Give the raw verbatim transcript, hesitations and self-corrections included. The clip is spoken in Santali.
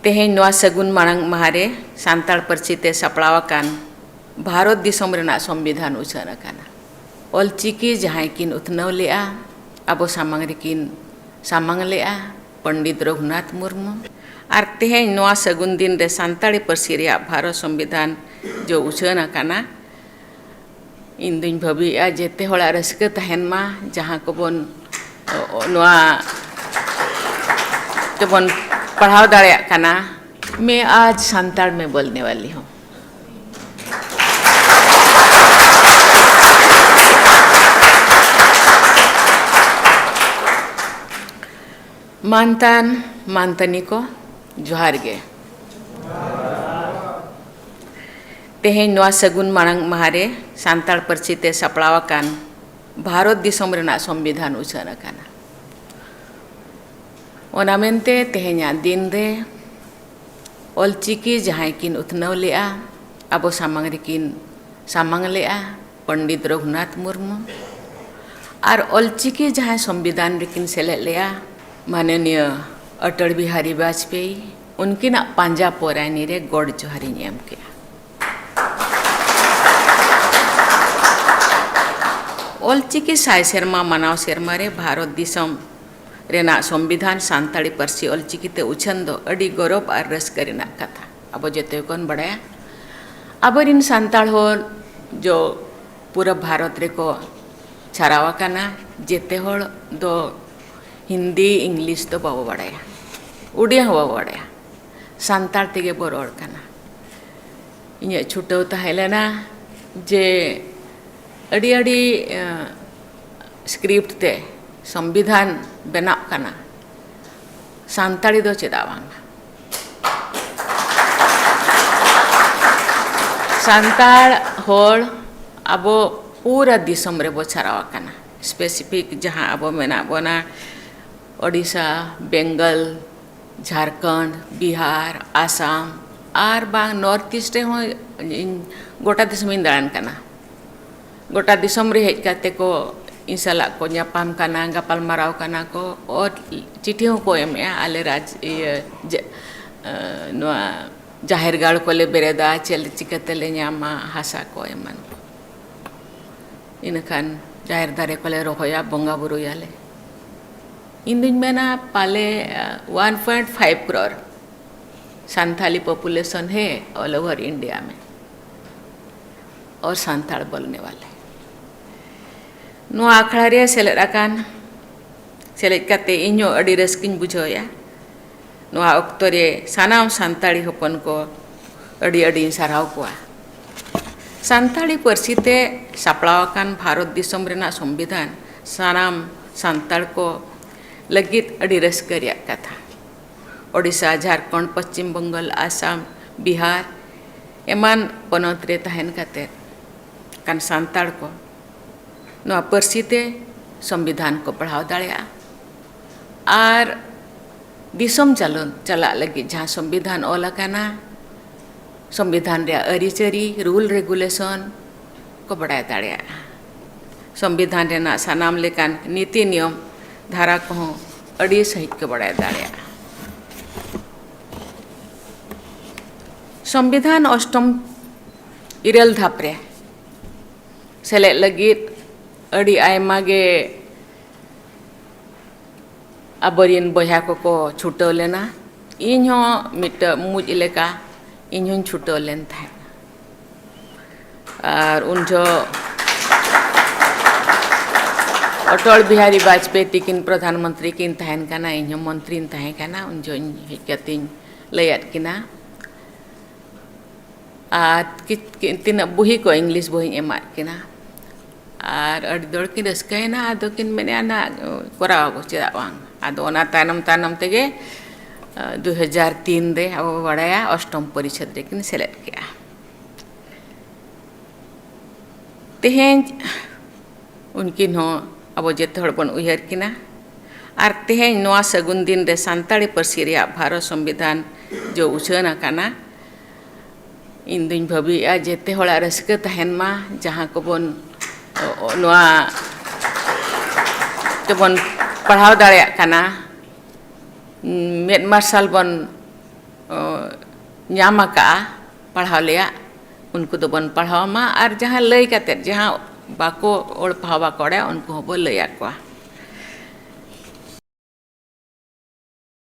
ᱛᱮᱦᱮᱧ ᱱᱚᱣᱟ ᱥᱟᱹᱜᱩᱱ ᱢᱟᱲᱟᱝ ᱢᱟᱦᱟ ᱨᱮ ᱥᱟᱱᱛᱟᱲ ᱯᱟᱹᱨᱥᱤ ᱛᱮ ᱥᱟᱯᱲᱟᱣ ᱟᱠᱟᱱ ᱵᱷᱟᱨᱚᱛ ᱫᱤᱥᱚᱢ ᱨᱮᱱᱟᱜ ᱥᱚᱝᱵᱤᱫᱷᱟᱱ ᱩᱪᱷᱟᱹᱱ ᱟᱠᱟᱱᱟ᱾ ᱚᱞᱪᱤᱠᱤ ᱡᱟᱦᱟᱸᱭ ᱠᱤᱱ ᱩᱛᱷᱱᱟᱹᱣ ᱞᱮᱫᱼᱟ, ᱟᱵᱚ ᱥᱟᱢᱟᱝ ᱨᱮᱠᱤᱱ ᱥᱟᱢᱟᱝ ᱞᱮᱫᱼᱟ, ᱯᱚᱱᱰᱤᱛ ᱨᱚᱜᱷᱩᱱᱟᱛᱷ ᱢᱩᱨᱢᱩ᱾ ᱟᱨ ᱛᱮᱦᱮᱧ ᱱᱚᱣᱟ ᱥᱟᱹᱜᱩᱱ ᱫᱤᱱ ᱨᱮ ᱥᱟᱱᱛᱟᱲᱤ ᱯᱟᱹᱨᱥᱤ ᱨᱮᱭᱟᱜ ᱵᱷᱟᱨᱚᱛ ᱥᱚᱝᱵᱤᱫᱷᱟᱱ ᱡᱚ ᱩᱪᱷᱟᱹᱱ ᱟᱠᱟᱱᱟ, ᱤᱧ ᱫᱩᱧ ᱵᱷᱟᱹᱵᱤᱭᱮᱫᱼᱟ ᱡᱮᱛᱮ ᱦᱚᱲᱟᱜ ᱨᱟᱹᱥᱠᱟᱹ ᱛᱟᱦᱮᱱ ᱢᱟ, ᱡᱟᱦᱟᱸ ᱠᱚᱵᱚᱱ, ᱚ, ᱚ, ᱱᱚᱣᱟ ᱛᱮᱵᱚᱱ ᱯᱟᱲᱦᱟᱣ ᱫᱟᱲᱮᱭᱟᱜ ᱠᱟᱱᱟ᱾ मैं आज संताड़ में बोलने वाली हूँ। ᱢᱟᱱᱛᱟᱱ ᱢᱟᱱᱛᱟᱱᱤ ᱠᱚ, ᱡᱚᱦᱟᱨ ᱜᱮ᱾ ᱛᱮᱦᱮᱧ ᱱᱚᱣᱟ ᱥᱟᱹᱜᱩᱱ ᱢᱟᱲᱟᱝ ᱢᱟᱦᱟ ᱨᱮ ᱥᱟᱱᱛᱟᱲ ᱯᱟᱹᱨᱥᱤ ᱛᱮ ᱥᱟᱯᱲᱟᱣ ᱟᱠᱟᱱ ᱵᱷᱟᱨᱚᱛ ᱫᱤᱥᱚᱢ ᱨᱮᱱᱟᱜ ᱥᱚᱝᱵᱤᱫᱷᱟᱱ ᱩᱪᱷᱟᱹᱱ ᱟᱠᱟᱱᱟ᱾ ᱚᱱᱟ ᱢᱮᱱᱛᱮ ᱛᱮᱦᱮᱧᱟᱜ ᱫᱤᱱ ᱨᱮ ᱚᱞᱪᱤᱠᱤ ᱡᱟᱦᱟᱸᱭ ᱠᱤᱱ ᱩᱛᱷᱱᱟᱹᱣ ᱞᱮᱫᱼᱟ, ᱟᱵᱚ ᱥᱟᱢᱟᱝ ᱨᱮᱠᱤᱱ ᱥᱟᱢᱟᱝ ᱞᱮᱫᱼᱟ, ᱯᱚᱱᱰᱤᱛ ᱨᱚᱜᱷᱩᱱᱟᱛᱷ ᱢᱩᱨᱢᱩ᱾ ᱟᱨ ᱚᱞᱪᱤᱠᱤ ᱡᱟᱦᱟᱸᱭ ᱥᱚᱝᱵᱤᱫᱷᱟᱱ ᱨᱮᱠᱤᱱ ᱥᱮᱞᱮᱫ ᱞᱮᱫᱼᱟ, ᱢᱟᱱᱚᱱᱤᱭᱚ ᱚᱴᱚᱞ ᱵᱤᱦᱟᱨᱤ ᱵᱟᱡᱽᱯᱮᱭᱤ, ᱩᱱᱠᱤᱱᱟᱜ ᱯᱟᱸᱡᱟ ᱯᱚᱨᱟᱭᱱᱤ ᱨᱮ ᱜᱚᱰ ᱡᱚᱦᱟᱨᱤᱧ ᱮᱢ ᱠᱮᱫᱼᱟ᱾ ᱚᱞᱪᱤᱠᱤ ᱥᱟᱭ ᱥᱮᱨᱢᱟ ᱢᱟᱱᱟᱣ ᱥᱮᱨᱢᱟ ᱨᱮ ᱵᱷᱟᱨᱚᱛ ᱫᱤᱥᱚᱢ ᱨᱮᱱᱟᱜ ᱥᱚᱝᱵᱤᱫᱷᱟᱱ ᱥᱟᱱᱛᱟᱲᱤ ᱯᱟᱹᱨᱥᱤ ᱚᱞᱪᱤᱠᱤ ᱛᱮ ᱩᱪᱷᱟᱹᱱ ᱫᱚ ᱟᱹᱰᱤ ᱜᱚᱨᱚᱵᱽ ᱟᱨ ᱨᱟᱹᱥᱠᱟᱹ ᱨᱮᱱᱟᱜ ᱠᱟᱛᱷᱟ᱾ ᱟᱵᱚ ᱡᱚᱛᱚ ᱜᱮᱵᱚᱱ ᱵᱟᱲᱟᱭᱟ, ᱟᱵᱚᱨᱤᱱ ᱥᱟᱱᱛᱟᱲ ᱦᱚᱲ ᱡᱚ ᱯᱩᱨᱟᱹ ᱵᱷᱟᱨᱚᱛ ᱨᱮᱠᱚ ᱪᱷᱟᱨᱟᱣ ᱟᱠᱟᱱᱟ᱾ ᱡᱮᱛᱮ ᱦᱚᱲ ᱫᱚ ᱦᱤᱱᱫᱤ, ᱤᱝᱞᱤᱥ ᱫᱚ ᱵᱟᱵᱚ ᱵᱟᱲᱟᱭᱟ, ᱩᱰᱤᱭᱟ ᱦᱚᱸ ᱵᱟᱵᱚ ᱵᱟᱲᱟᱭᱟ, ᱥᱟᱱᱛᱟᱲ ᱛᱮᱜᱮ ᱵᱚ ᱨᱚᱲ ᱠᱟᱱᱟ᱾ ᱤᱧᱟᱹᱜ ᱪᱷᱩᱴᱟᱹᱣ ᱛᱟᱦᱮᱸ ᱞᱮᱱᱟ ᱡᱮ ᱟᱹᱰᱤ ᱟᱹᱰᱤ, ᱮᱸ, script ᱛᱮ ᱥᱚᱝᱵᱤᱫᱷᱟᱱ ᱵᱮᱱᱟᱜ ᱠᱟᱱᱟ, ᱥᱟᱱᱛᱟᱲᱤ ᱫᱚ ᱪᱮᱫᱟᱜ ᱵᱟᱝ? ᱥᱟᱱᱛᱟᱲ ᱦᱚᱲ ᱟᱵᱚ ᱯᱩᱨᱟᱹ ᱫᱤᱥᱚᱢ ᱨᱮᱵᱚ ᱪᱷᱟᱨᱟᱣ ᱟᱠᱟᱱᱟ᱾ Specific ᱡᱟᱦᱟᱸ ᱟᱵᱚ ᱢᱮᱱᱟᱜ ᱵᱚᱱᱟ, ᱳᱰᱤᱥᱟ, ᱵᱮᱝᱜᱚᱞ, ᱡᱷᱟᱲᱠᱷᱚᱸᱰ, ᱵᱤᱦᱟᱨ, ᱟᱥᱟᱢ, ᱟᱨ ᱵᱟᱝ North East ᱨᱮᱦᱚᱸ ᱤᱧ ᱜᱚᱴᱟ ᱫᱤᱥᱚᱢᱤᱧ ᱫᱟᱬᱟᱱ ᱠᱟᱱᱟ᱾ ᱜᱚᱴᱟ ᱫᱤᱥᱚᱢ ᱨᱮ ᱦᱮᱡ ᱠᱟᱛᱮ ᱠᱚ ᱤᱧ ᱥᱟᱞᱟᱜ ᱠᱚ ᱧᱟᱯᱟᱢ ᱠᱟᱱᱟ, ᱜᱟᱯᱟᱞ ᱢᱟᱨᱟᱣ ᱠᱟᱱᱟ ᱠᱚ, ᱚᱛ ᱪᱤᱴᱷᱤ ᱦᱚᱸᱠᱚ ᱮᱢᱮᱜᱼᱟ ᱟᱞᱮ ᱨᱟᱡᱽ, ᱤᱭᱟᱹ, ᱡᱮ, ᱱᱚᱣᱟ ᱡᱟᱦᱮᱨ ᱜᱟᱲ ᱠᱚᱞᱮ ᱵᱮᱨᱮᱫᱟ, ᱪᱮᱫ ᱪᱤᱠᱟᱹᱛᱮᱞᱮ ᱧᱟᱢᱟ ᱦᱟᱥᱟ ᱠᱚ ᱮᱢᱟᱱ ᱠᱚ᱾ ᱤᱱᱟᱹᱠᱷᱟᱱ ᱡᱟᱦᱮᱨ ᱫᱟᱨᱮ ᱠᱚᱞᱮ ᱨᱚᱦᱚᱭᱟ, ᱵᱚᱸᱜᱟ ᱵᱩᱨᱩᱭᱟᱞᱮ᱾ ᱤᱧ ᱫᱩᱧ ᱢᱮᱱᱟ ᱯᱟᱞᱮ, ᱟᱸ, one point five crore Santali population ᱦᱮ all over India ᱢᱮ, ᱚᱨ ᱥᱟᱱᱛᱟᱲ ᱵᱚᱞᱱᱮ ᱣᱟᱞᱮ᱾ ᱱᱚᱣᱟ ᱟᱠᱷᱲᱟ ᱨᱮ ᱥᱮᱞᱮᱫ ᱟᱠᱟᱱ, ᱥᱮᱞᱮᱫ ᱠᱟᱛᱮ ᱤᱧ ᱦᱚᱸ ᱟᱹᱰᱤ ᱨᱟᱹᱥᱠᱟᱹᱧ ᱵᱩᱡᱷᱟᱹᱣᱮᱫᱼᱟ᱾ ᱱᱚᱣᱟ ᱚᱠᱛᱚ ᱨᱮ ᱥᱟᱱᱟᱢ ᱥᱟᱱᱛᱟᱲᱤ ᱦᱚᱯᱚᱱ ᱠᱚ ᱟᱹᱰᱤ ᱟᱹᱰᱤᱧ ᱥᱟᱨᱦᱟᱣ ᱠᱚᱣᱟ᱾ ᱥᱟᱱᱛᱟᱲᱤ ᱯᱟᱹᱨᱥᱤ ᱛᱮ ᱥᱟᱯᱲᱟᱣ ᱟᱠᱟᱱ ᱵᱷᱟᱨᱚᱛ ᱫᱤᱥᱚᱢ ᱨᱮᱱᱟᱜ ᱥᱚᱝᱵᱤᱫᱷᱟᱱ ᱥᱟᱱᱟᱢ ᱥᱟᱱᱛᱟᱲ ᱠᱚ ᱞᱟᱹᱜᱤᱫ ᱟᱹᱰᱤ ᱨᱟᱹᱥᱠᱟᱹ ᱨᱮᱭᱟᱜ ᱠᱟᱛᱷᱟ᱾ ᱳᱰᱤᱥᱟ, ᱡᱷᱟᱲᱠᱷᱚᱸᱰ, ᱯᱚᱥᱪᱤᱢ ᱵᱚᱝᱜᱚᱞ, ᱟᱥᱟᱢ, ᱵᱤᱦᱟᱨ ᱮᱢᱟᱱ ᱯᱚᱱᱚᱛ ᱨᱮ ᱛᱟᱦᱮᱱ ᱠᱟᱛᱮ ᱠᱟᱱ ᱥᱟᱱᱛᱟᱲ ᱠᱚ ᱱᱚᱣᱟ ᱯᱟᱹᱨᱥᱤ ᱛᱮ ᱥᱚᱝᱵᱤᱫᱷᱟᱱ ᱠᱚ ᱯᱟᱲᱦᱟᱣ ᱫᱟᱲᱮᱭᱟᱜᱼᱟ᱾ ᱟᱨ ᱫᱤᱥᱚᱢ ᱪᱟᱞᱚᱱ ᱪᱟᱞᱟᱜ ᱞᱟᱹᱜᱤᱫ ᱡᱟᱦᱟᱸ ᱥᱚᱝᱵᱤᱫᱷᱟᱱ ᱚᱞ ᱟᱠᱟᱱᱟ, ᱥᱚᱝᱵᱤᱫᱷᱟᱱ ᱨᱮᱭᱟᱜ ᱟᱹᱨᱤᱪᱟᱹᱞᱤ, rule regulation ᱠᱚ ᱵᱟᱰᱟᱭ ᱫᱟᱲᱮᱭᱟᱜᱼᱟ᱾ ᱥᱚᱝᱵᱤᱫᱷᱟᱱ ᱨᱮᱱᱟᱜ ᱥᱟᱱᱟᱢ ᱞᱮᱠᱟᱱ ᱱᱤᱛᱤ ᱱᱤᱭᱚᱢ ᱫᱷᱟᱨᱟ ᱠᱚᱦᱚᱸ ᱟᱹᱰᱤ ᱥᱟᱺᱦᱤᱡ ᱠᱚ ᱵᱟᱰᱟᱭ ᱫᱟᱲᱮᱭᱟᱜᱼᱟ᱾ ᱥᱚᱝᱵᱤᱫᱷᱟᱱ ᱚᱥᱴᱚᱢ ᱤᱨᱟᱹᱞ ᱫᱷᱟᱯ ᱨᱮ ᱥᱮᱞᱮᱫ ᱞᱟᱹᱜᱤᱫ ᱟᱹᱰᱤ ᱟᱭᱢᱟ ᱜᱮ ᱟᱵᱚᱨᱮᱱ ᱵᱚᱭᱦᱟ ᱠᱚᱠᱚ ᱪᱷᱩᱴᱟᱹᱣ ᱞᱮᱱᱟ᱾ ᱤᱧ ᱦᱚᱸ ᱢᱤᱫᱴᱟᱹᱝ ᱢᱩᱡ ᱞᱮᱠᱟ ᱤᱧ ᱦᱚᱸᱧ ᱪᱷᱩᱴᱟᱹᱣ ᱞᱮᱱ ᱛᱟᱦᱮᱸᱫ᱾ ᱟᱨ ᱩᱱ ᱡᱚᱦᱚᱜ ᱚᱴᱚᱞ ᱵᱤᱦᱟᱨᱤ ᱵᱟᱡᱽᱯᱮᱭᱤ ᱛᱤᱠᱤᱱ ᱯᱨᱚᱫᱷᱟᱱ ᱢᱚᱱᱛᱨᱤ ᱠᱤᱱ ᱛᱟᱦᱮᱱ ᱠᱟᱱᱟ, ᱤᱧ ᱦᱚᱸ ᱢᱚᱱᱛᱨᱤᱧ ᱛᱟᱦᱮᱸ ᱠᱟᱱᱟ᱾ ᱩᱱ ᱡᱚᱦᱚᱜ ᱤᱧ ᱦᱮᱡ ᱠᱟᱛᱮᱧ ᱞᱟᱹᱭᱟᱫ ᱠᱤᱱᱟ᱾ ᱟᱨ ᱠᱤ-, ᱠᱤ-, ᱛᱤᱱᱟᱹᱜ ᱵᱩᱦᱤ ᱠᱚ, English ᱵᱩᱦᱤᱧ ᱮᱢᱟᱫ ᱠᱤᱱᱟ᱾ ᱟᱨ ᱟᱹᱰᱤ ᱡᱳᱨ ᱠᱤᱱ ᱨᱟᱹᱥᱠᱟᱹᱭᱮᱱᱟ, ᱟᱫᱚ ᱠᱤᱱ ᱢᱮᱱᱮᱫᱼᱟ, "ᱱᱟ, ᱠᱚᱨᱟᱣ ᱟᱵᱚ, ᱪᱮᱫᱟᱜ ᱵᱟᱝ?" ᱟᱫᱚ ᱚᱱᱟ ᱛᱟᱭᱱᱚᱢ ᱛᱟᱭᱱᱚᱢ ᱛᱮᱜᱮ, ᱟᱸ, ᱫᱩ ᱦᱟᱡᱟᱨ ᱛᱤᱱ ᱨᱮ ᱟᱵᱚ ᱵᱚ ᱵᱟᱲᱟᱭᱟ, ᱚᱥᱴᱚᱢ ᱯᱚᱨᱤᱪᱷᱮᱫ ᱨᱮᱠᱤᱱ ᱥᱮᱞᱮᱫ ᱠᱮᱜᱼᱟ᱾ ᱛᱮᱦᱮᱧ ᱩᱱᱠᱤᱱ ᱦᱚᱸ ᱟᱵᱚ ᱡᱮᱛᱮ ᱦᱚᱲ ᱵᱚᱱ ᱩᱭᱦᱟᱹᱨ ᱠᱤᱱᱟ᱾ ᱟᱨ ᱛᱮᱦᱮᱧ ᱱᱚᱣᱟ ᱥᱟᱹᱜᱩᱱ ᱫᱤᱱ ᱨᱮ ᱥᱟᱱᱛᱟᱲᱤ ᱯᱟᱹᱨᱥᱤ ᱨᱮᱭᱟᱜ ᱵᱷᱟᱨᱚᱛ ᱥᱚᱝᱵᱤᱫᱷᱟᱱ ᱡᱚ ᱩᱪᱷᱟᱹᱱ ᱟᱠᱟᱱᱟ᱾ ᱤᱧ ᱫᱩᱧ ᱵᱷᱟᱹᱵᱤᱭᱮᱫᱼᱟ, ᱡᱮᱛᱮ ᱦᱚᱲᱟᱜ ᱨᱟᱹᱥᱠᱟᱹ ᱛᱟᱦᱮᱱ ᱢᱟ, ᱡᱟᱦᱟᱸ ᱠᱚᱵᱚᱱ, ᱚ, ᱚ, ᱱᱚᱣᱟ ᱛᱮᱵᱚᱱ ᱯᱟᱲᱦᱟᱣ ᱫᱟᱲᱮᱭᱟᱜ ᱠᱟᱱᱟ, ᱢᱮᱫ ᱢᱟᱨᱥᱟᱞ ᱵᱚᱱ ᱧᱟᱢ ᱟᱠᱟᱫᱼᱟ ᱯᱟᱲᱦᱟᱣ ᱞᱮᱭᱟ, ᱩᱱᱠᱩ ᱫᱚᱵᱚᱱ ᱯᱟᱲᱦᱟᱣ ᱢᱟ, ᱟᱨ ᱡᱟᱦᱟᱸ ᱞᱟᱹᱭ ᱠᱟᱛᱮᱫ, ᱡᱟᱦᱟᱸ ᱵᱟᱠᱚ ᱚᱞ ᱯᱟᱲᱦᱟᱣ ᱵᱟᱠᱚ ᱵᱟᱲᱟᱭᱟ, ᱩᱱᱠᱩ ᱦᱚᱸᱵᱚ ᱞᱟᱹᱭ ᱟᱠᱚᱣᱟ᱾